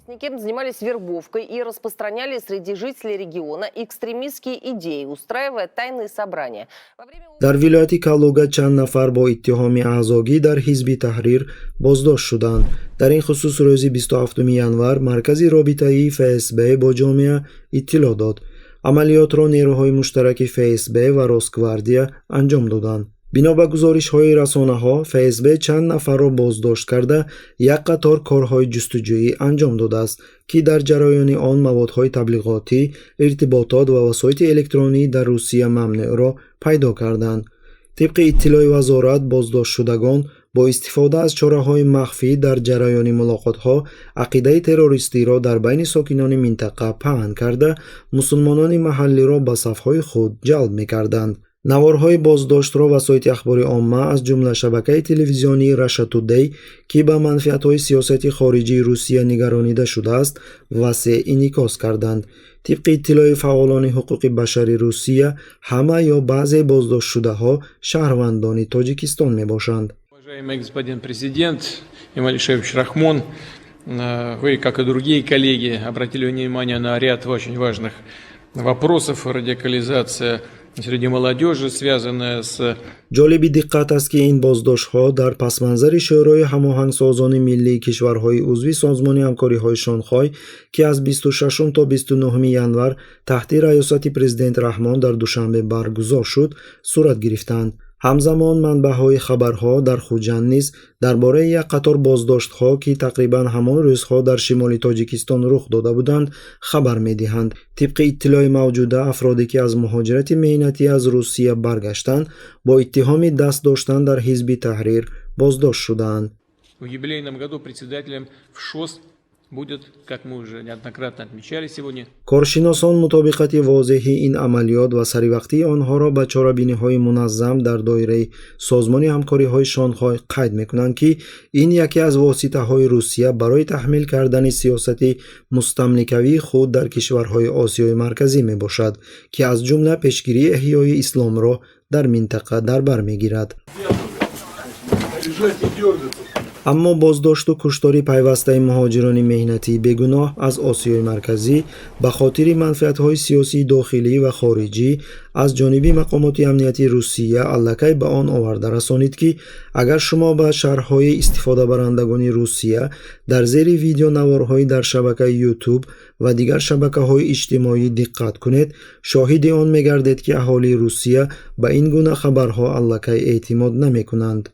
Занимались вербовкой и распространяли среди жителей региона экстремистские идеи, устраивая тайные собрания. Дар вилояти Калуга чанд нафар бо иттиҳоми аъзогӣ дар Ҳизби Таҳрир боздошт шуданд. Дар ин хусус рӯзи 27 январ Маркази робитаии ФСБ бо ҷомеа иттилоъ дод. Амалиётро нерӯҳои муштараки ФСБ ва Росгвардия анҷом доданд. Бино ба гузоришҳои расонаҳо, ФСБ чанд нафарро боздошт карда, як қатор корҳои ҷустуҷӯӣ анҷом додааст, ки дар ҷараёни он маводҳои таблиғотӣ, иртиботот ва васоити электронӣ дар Русия мамнӯъро пайдо карданд. Тибқи иттилои вазорат, боздоштшудагон бо истифода аз чораҳои махфӣ дар ҷараёни мулоқотҳо ақидаи террористиро дар байни сокинони минтақа паҳн карда, мусулмонони маҳаллиро ба сафҳои худ ҷалб мекарданд. Наворҳои боздоштро васоити ахбори омма, аз ҷумла шабакаи телевизионии Russia Today, ки ба манфиатҳои сиёсати хориҷии Русия нигаронида шудааст, васеъ инъикос карданд. Тибқи иттилои фаъолони ҳуқуқи башари Русия, ҳама ё баъзе боздоштшудаҳо шаҳрвандони Тоҷикистон мебошанд. Уважаемый господин президент Эмомали Шарифович Рахмон, вы, как и другие коллеги, обратили внимание на ряд очень важных вопросов: радикализация среди молодежи, связанная с Ҷолиби диққат аст, ки ин боздоштҳо дар пасманзари Шӯрои ҳамоҳангсозони миллии кишварҳои узви Созмони ҳамкориҳои Шонхой, ки аз 26 то 29 январ таҳти раёсати президент Раҳмон дар Душанбе баргузор шуд, сурат гирифтанд. Ҳамзамон манбаъҳои хабарҳо дар Хуҷанд низ дар бораи як қатор боздоштҳо, ки тақрибан ҳамон рӯзҳо дар шимоли Тоҷикистон рух дода буданд, хабар медиҳанд. Тибқи иттилои мавҷуда, афроде, ки аз муҳоҷирати меҳнатӣ аз Русия баргаштанд, бо иттиҳоми даст доштан дар Ҳизби Таҳрир боздошт шудаанд. В юбилейном году председателем в ШОС будет, как мы уже неоднократно отмечали сегодня, Коршиносон мутобиқати возеҳи ин амалиёт ва саривақтии онҳоро ба чорабиниҳои муназзам дар доираи Созмони ҳамкориҳои Шонхой қайд мекунанд, ки ин яке аз воситаҳои Русия барои таҳмил кардани сиёсати мустамликавии худ дар кишварҳои Осиёи Марказӣ мебошад, ки аз ҷумла пешгирии эҳёи исломро дар минтақа дар бар мегирад. Лежать и дергаться. Аммо боздошту куштори пайвастаи муҳоҷирони меҳнатии бегуноҳ аз Осиёи Марказӣ ба хотири манфиатҳои сиёсии дохилӣ ва хориҷӣ аз ҷониби мақомоти амниятии Русия аллакай ба он оварда расонид, ки агар шумо ба шарҳҳои истифодабарандагони Русия дар зери видеонаворҳои дар шабакаи Ютуб ва дигар шабакаҳои иҷтимоӣ диққат кунед, шоҳиди он мегардед, ки аҳолии Русия ба ин гуна хабарҳо аллакай эътимод намекунанд.